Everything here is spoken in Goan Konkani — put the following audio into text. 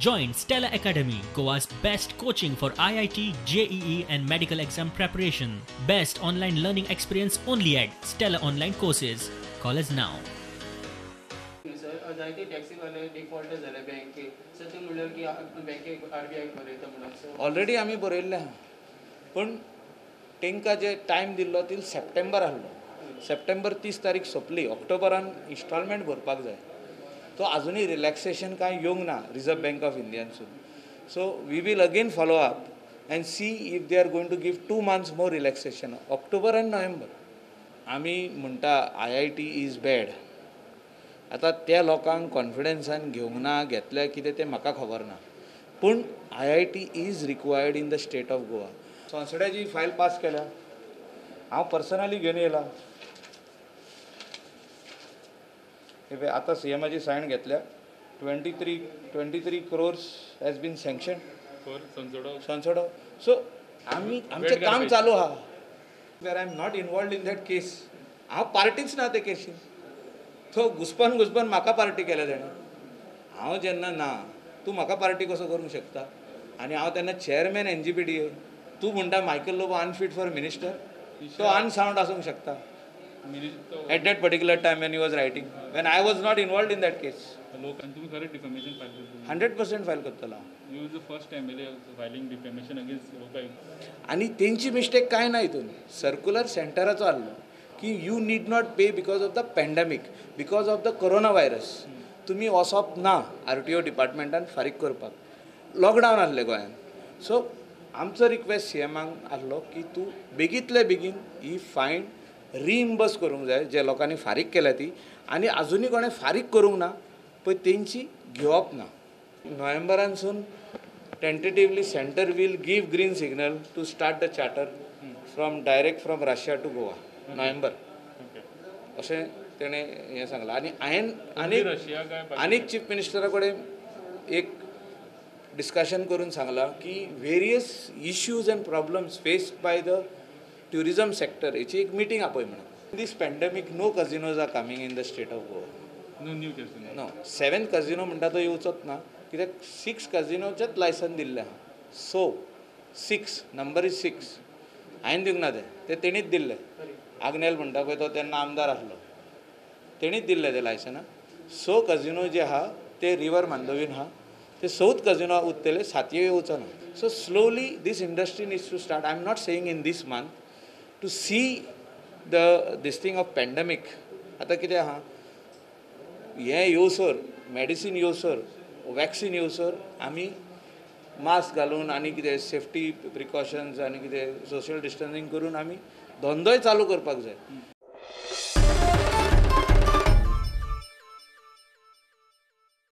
Join Stella Academy, Goa's best coaching for IIT, JEE and medical exam preparation. Best online learning experience only at Stella Online Courses. Call us now. Sir, जायते टॅक्सीवाले डिफॉल्टर जाले बँकेक. सर, ते म्हणल्यार की बँकेक आरबीआय बरयता म्हणून. सो ऑलरेडी आमी बरयल्लें आहा, पूण तांकां जे टायम दिल्लो तील सप्टेंबर आहलो. सप्टेंबर 30 तारीख सोंपली, ऑक्टोबरान इन्स्टॉलमेंट भरपाक जाय. तो आजुनूय रिलॅक्सेशन कांय येवंक ना रिजर्व बँक ऑफ इंडियानसून. So we will again follow up and see if they are going to give 2 months more relaxation, October and November. आमी म्हणटा IIT is bad. आतां त्या लोकांक कॉन्फिडन्सान घेवंक ना, घेतल्या कितें तें म्हाका खबर ना, पूण IIT is required in the state of Goa. संसड्याची file pass केल्या, हांव पर्सनली घेवन येयला. हे आतां सीएमाची सायन घेतल्या. 23 crores has been sanction for Sonsodo. So आमी आमचें काम चालू आहा. Where I am not involved in that case. हांव पार्टीच ना ते केसीन. तो घुसपन घुसपन म्हाका पार्टी केल्या तेणें. हांव जेन्ना ना, तूं म्हाका पार्टी कसो करूंक शकता? आनी हांव तेन्ना चेअरमॅन NGPDA. तूं म्हणटा Michael Lobo unfit for minister, तो अनसावंड आसूंक शकता at that particular time when he was writing, when I was not involved in that case. तुम्ही खरें डिफेमेशन फायल करतले? 100% फायल करतलो. You is the first MLA filing defamation against Lokayukta. आनी तेंची मिस्टेक कांय ना हितून. सर्कुलर सेंटराचो आहलो की you need not pay because of the pandemic, because of the corona virus. तुमी वचप ना RTO डिपार्टमेंटान फारीक करपाक. लॉकडावन आहलें गोंयान. सो आमचो रिक्वेस्ट सीएमाक आहलो की तूं बेगींतले बेगीन ही फायन रिइम्बर्स करूंक जाय जे लोकांनी फारीक केल्या ती, आनी आजुनूय कोणें फारीक करूंक ना पळय तेंची घेवप ना. नोव्हेंबरानसून tentatively centre will give green signal to start the charter from direct from Russia to Goa, November, अशें तेणें हें सांगलां. आनी हांवें आनीक आनीक चीफ मिनिस्टरा कडेन एक डिस्कशन करून सांगलां की various issues and problems faced by the tourism sector हेची एक मिटींग आपय म्हणून. This pandemic no casinos are coming in the state of Goa. No new casino. No, 7 casino म्हणटा तो येवचोच ना, कित्याक 6 कझिनोचेच लायसन दिल्लें आहा. So 6 number is 6. हांवें दिवंक ना तें, तें तेणीच दिल्लें. आग्नेल म्हणटा पळय तो तेन्ना आमदार आसलो, तेणीच दिल्लें तें लायसनां. 6 कझिनो जे आहा ते रिवर मांडवीन आहा, ते 6 कझिनो उरतले, 7 येवचो ना. So slowly this industry needs to start. I am not saying in this month to see the this thing of pandemic. आतां कितें आहा, हें येवसर मॅडिसीन येवसर वॅक्सीन येवसर आमी मास्क घालून आनी कितें सेफ्टी प्रिकॉशन्स आनी कितें सोशल डिस्टन्सींग करून आमी धंदोय चालू करपाक जाय.